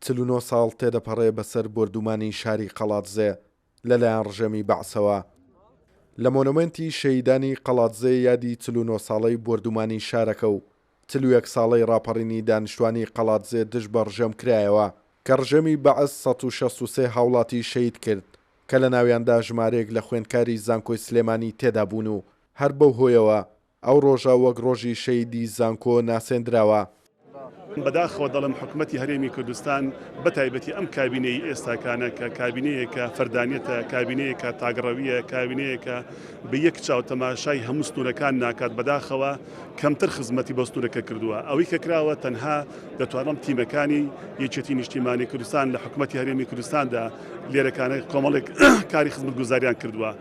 49 ساڵ تێدەپەڕێ بەسەر بۆردومانی شاری قەڵادزێ لەلایەن ڕژێمی بەعسەوە. لە مۆنۆمێنتی شەهیدانی قەڵادزێ یادی 49 ساڵەی بۆردومانی شارەکە و 41 ساڵەی ڕاپەڕینی دانیشتوانی قەڵادزێ دژ بە ڕژێم کرایەوە کە ڕژێمی بەعس 163 هاوڵاتی شەهید کرد کە لەناویاندا ژمارەیەک لە خوێندکاری زانکۆی سلێمانی تێدابوون و هەر بەو هۆیەوە ئەو ڕۆژە وەک ڕۆژی شەهیدی زانکۆ ناسێندراوە. بەداخەوە دەڵێم حکومەتی هەرێمی کوردستان بەتایبەتی ئەم کابینەی ئێستاکانە کە کابینەیەکە فەردانیەتە، کابینەیەکە تاکڕەویە، کابینەیەکە بە یەک چاو تەماشای هەموو سنوورەکان ناکات، بەداخەوە کەمتر خزمەتی بۆ سنوورەکە کردووە. ئەوەی کە کراوە تەنها دەتوانم تیمەکانی یەکێتی نیشتیمانی کوردستان لە حکومەتی هەرێمی کوردستاندا لێرەکانە کۆمەڵێک کاری خزمەتگوزاریان کردووە.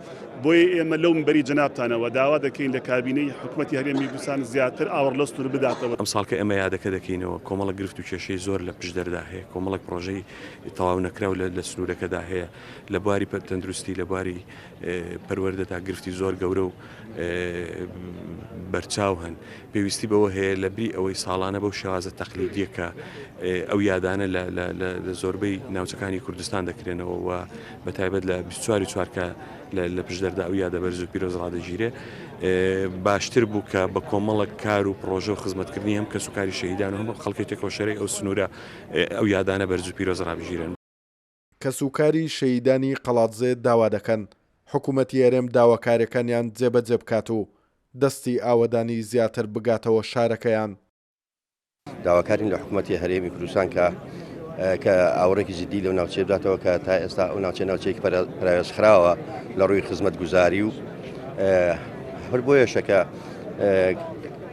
بۆیە ئێمە لەو مبەری جەنابتانەوە داوا دەکەین لە کابینەی حکومەتی هەرێمی کوردستان زیاتر ئاوڕ لەو سنوورە بداتەوە. ئەمساڵ کە ئێمە یادەکە دەکەینەوە کۆمەڵێک گرفت و کێشەی زۆر لە پشدەردا هەیە، کۆمەڵێک پڕۆژەی تەواو نەکراو لە سنوورەکەدا هەیە، لە بواری تەندروستی، لە بواری پەروەردەدا گرفتی زۆر گەورە و بەرچاو هەن. پێویستی بەوە هەیە لە بری ئەوەی ساڵانە بەو شێوازە تەقلیدیە کە ئەو یادانە لە زۆربەی ناوچەکانی کوردستان دەکرێنەوە و بە تایبەت لە 24 چوار کە لە پشدەردا ئەو یادە بەرز و پیرۆز ڕادەگیرێ باشتر بوو کە بە کۆمەڵک کار و پرۆژە و خزمەتکردنی هەم کەسوکاری شەهیدان و هەم خەڵکی تێکۆشەرەی ئەو سنوورە ئەو یادانە بەرز و پیرۆز ڕابگیرێن. کەسوکاری شەهیدانی قەڵادزێ داوا دەکەن حکومەتی هەرێم داواکاریەکانیان جێبەجێ بکات و دەستی ئاوەدانی زیاتر بگاتەوە شارەکەیان. داواکارین لە حکومەتی هەرێمی کوردستان کە کە ئاوڕێکی جدی لەو ناوچەیە بداتەوە کە تا ئێستا ئەو ناوچە ناوچەیەکی پەراوێزخراوە لە ڕووی خزمەتگوزاری و هەر بۆیەشە کە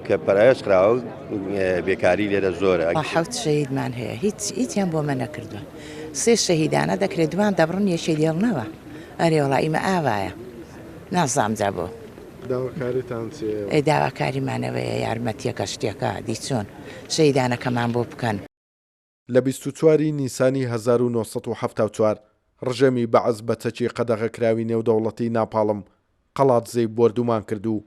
کە پەراوێز خراوە بێکاری لێرە زۆرە. حەوت شەهیدمان هەیە هیچ هیچیان بۆ مە نەکردووە سێ شەهیدانە دەکرێت دوان دەبڕن یەکێ دێڵنەوە ئەرێ وەڵا ئیمە ئاوایە نازام جا بۆ. داواکاریتان چیە ئێوە؟ ئەی داواکاریمان ئەوەیە یارمەتیەکە شتێکە دی چۆن شەهیدانەکەمان بۆ بکەن. لە 24 ی نیسانی 1974 ڕژێمی بەعس بە چەکی قەدەغەکراوی نێودەوڵەتی ناپاڵم قەڵادزێی بۆردومان کرد و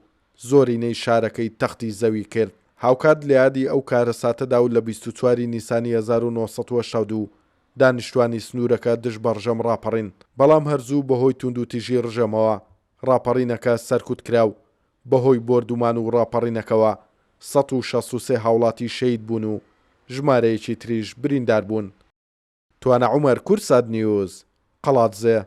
زۆرینەی شارەکەی تەختی زەوی کرد. هاوکات لە یادی ئەو کارەساتەدا و لە 24 ی نیسانی 1982 دانیشتوانی سنوورەکە دژ بە ڕژێم ڕاپەڕین، بەڵام هەر زوو بەهۆی توندوتیژی ڕژێمەوە ڕاپەڕینەکە سەرکوت کرا و بەهۆی بۆردومان و ڕاپەڕینەکەوە 163 هاوڵاتی شەهید بوون و ژمارەیەکی تریش بریندار بوون. توانا عومەر، کوردسات نیوز، قەڵادزێ.